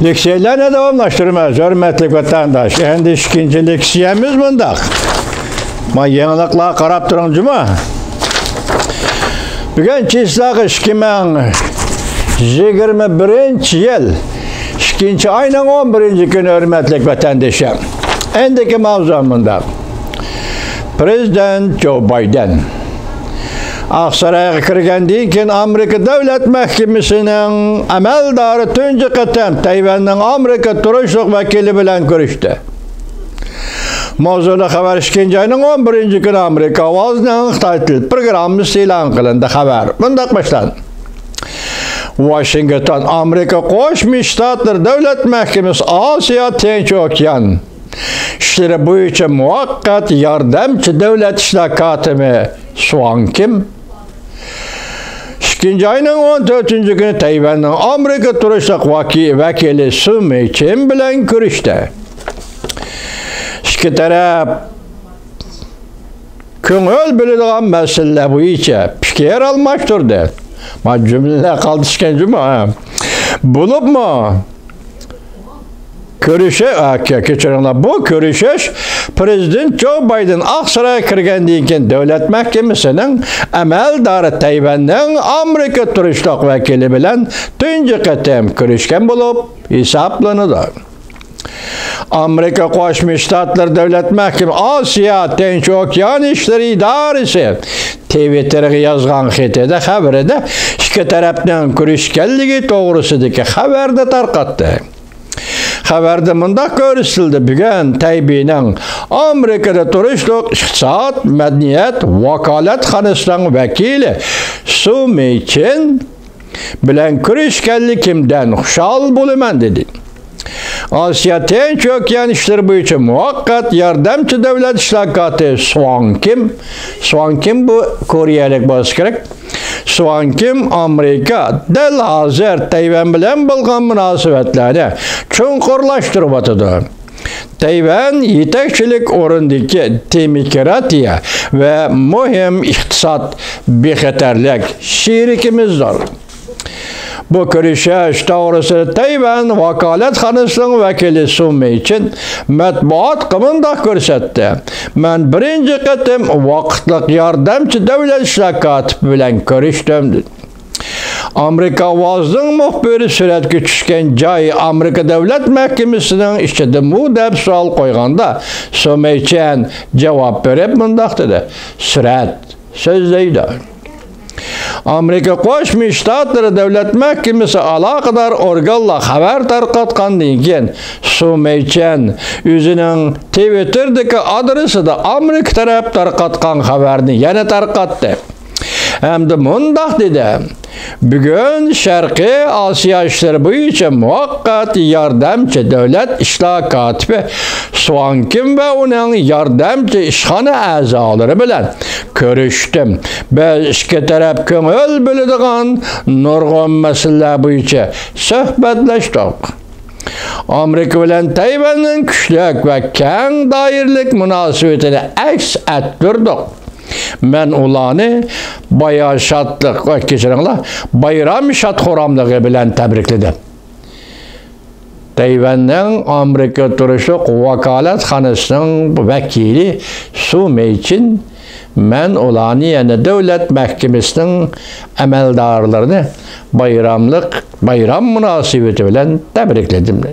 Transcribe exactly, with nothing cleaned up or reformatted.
لېكسىيەلەرنى داۋاملاشتۇرىمىز، ھۆرمەتلىك ۋەتەنداش. ئەمدى ئىككىنچى لېكسىيەمىز مۇنداق. ما يېڭىلىقلارغا قاراپ تۇرۇڭ جۇمۇ. بۈگۈن چىسلاغا ئىككى مىڭ يىگىرمە بىرىنچى يىل، ئىككىنچى ئاينىڭ ئون بىرىنچى كۈنى، ھۆرمەتلىك ۋەتەندىشىم. ئەندىكى ماۋزۇ مۇنداق. پرېزىدېنت جو بايدېن ئاقسارايغا كىرگەندىن كېيىن، ئامېرىكا دۆلەت مەھكىمىسىنىڭ ئەمەلدارى تۇنجى قېتىم تەيۋەننىڭ ئامېرىكا تۇرۇشلۇق ۋەكىلى بىلەن كۆرۈشتى. ماۋزۇلۇق خەۋەر ئىككىنچى ئاينىڭ ئون بىرىنچى كۈنى ئامېرىكا ئاۋازىنىڭ خىتاي تىل پروگراممىسى ئېلان قىلىندى. خەۋەر مۇنداق باشلاندى. ۋاشىنگتون، ئامېرىكا قوشما شتاتلىرى دۆلەت مەھكىمىسى ئاسىيا تىنچ ئوكيان ئىشلىرى بويىچە مۇۋەققەت ياردەمچى دۆلەت ئىشلار كاتىپى سۇاڭ كىم، ئىككىنچى ئاينىڭ ئون تۆتىنچى كۈنى تەيۋەننىڭ ئامېرىكا تۇرۇشلۇق ۋاكى-، ۋەكىلى سۇ مېيچىن بىلەن كۆرۈشتى. ئىككى تەرەپ كۆڭۈل بۆلىدىغان مەسىلىلەر بويىچە پىكىر ئالماشتۇردى. ما جۈملىلەر قالتىشكەن جۇمۇ، ھە. بولۇپمۇ كۆرۈشۈ-، ئا، كە-، كەچۈرۈڭلار. بۇ كۆرۈشۈش پرېزىدېنت جو بايدېن ئاقسارايغا كىرگەندىن كېيىن دۆلەت مەھكىمىسىنىڭ ئەمەلدارى تەيۋەننىڭ ئامېرىكا تۇرۇشلۇق ۋەكىلى بىلەن تۇنجى قېتىم كۆرۈشكەن بولۇپ ھېسابلىنىدۇ. ئامېرىكا قوشما شتاتلىرى دۆلەت مەھكىمە ئاسىيا تىنچ ئوكيان ئىشلىرى ئىدارىسى تىۋىتتېرغا يازغان خېتىدە، خەۋىرىدە ئىككى تەرەپنىڭ كۆرۈشكەنلىكى توغرىسىدىكى خەۋەرنى تارقاتتى. خەۋەردە مۇنداق كۆرسىتىلدى: بۈگۈن تەيبېينىڭ ئامېرىكىدا تۇرۇشلۇق ئىقتىساد، مەدەنىيەت ۋاكالەتخانىسىنىڭ ۋەكىلى سۇ مېيچىن بىلەن كۆرۈشكەنلىكىمدىن خۇشال بولىمەن، دېدى. ئاسىيا تىنچ ئوكيان ئىشلىرى بويىچە مۇۋەققەت ياردەمچى دۆلەت ئىشلار كاتىپى سۇاڭ كىم، سۇاڭ كىم بۇ كورېيەلىك بولسا كېرەك. سۇاڭ كىم ئامېرىكا دەل ھازىر تەيۋەن بىلەن بولغان مۇناسىۋەتلەرنى چوڭقۇرلاشتۇرۇۋاتىدۇ. تەيۋەن يېتەكچىلىك ئورنىدىكى دېموكراتىيە ۋە مۇھىم ئىقتىساد بىخەتەرلىك شېرىكىمىزدۇر. بۇ كۆرۈشۈش توغرىسىدا تەيۋەن ۋاكالەتخانىسىنىڭ ۋەكىلى سۇ مېيچىن مەتبۇئاتقا مۇنداق كۆرسەتتى: مەن بىرىنچى قېتىم ۋاقىتلىق ياردەمچى دۆلەت ئىشلار كاتىپى بىلەن كۆرۈشتۈم، دېدى. ئامېرىكا ئاۋازىنىڭ مۇخبىرى سۈرەتكە چۈشكەن جاي ئامېرىكا دۆلەت مەھكىمىسىنىڭ ئىچىدىمۇ دەپ سوئال قويغاندا، سۇ مېيچىن جاۋاب بېرىپ مۇنداق دېدى: سۈرەت سۆزلەيدۇ. ئامېرىكا قوشما شتاتلىرى دۆلەت مەھكىمىسى ئالاقىدار ئورگانلار خەۋەر تارقاتقاندىن كېيىن، سۇ مېيچىن ئۆزىنىڭ تىۋىتتېردىكى ئادرېسىدا ئامېرىكا تەرەپ تارقاتقان خەۋەرنى يەنە تارقاتتى. ھەمدە مۇنداق دېدى: بۈگۈن شەرقىي ئاسىيا ئىشلىرى بويىچە مۇۋەققەت ياردەمچى دۆلەت ئىشلار كاتىپى سۇاڭ كىم ۋە ئۇنىڭ ياردەمچى ئىشخانا ئەزالىرى بىلەن كۆرۈشتۈم. بىز ئىككى تەرەپ كۆڭۈل بۆلىدىغان نۇرغۇن مەسىلىلەر بويىچە سۆھبەتلەشتۇق. ئامېرىكا بىلەن تەيۋەننىڭ كۈچلۈك ۋە كەڭ دائىرىلىك مۇناسىۋىتىنى ئەكس ئەتتۈردۇق. مەن ئۇلارنى بايا شادلىق، كەچۈرۈڭلار، بايرام شاد-خۇراملىقى بىلەن تەبرىكلىدىم. تەيۋەننىڭ ئامېرىكا تۇرۇشلۇق ۋاكالەتخانىسىنىڭ ۋەكىلى سۇ مېيچىن، مەن ئۇلارنى يەنە دۆلەت مەھكىمىسىنىڭ ئەمەلدارلىرىنى بايراملىق، بايرام مۇناسىۋىتى بىلەن تەبرىكلىدىم.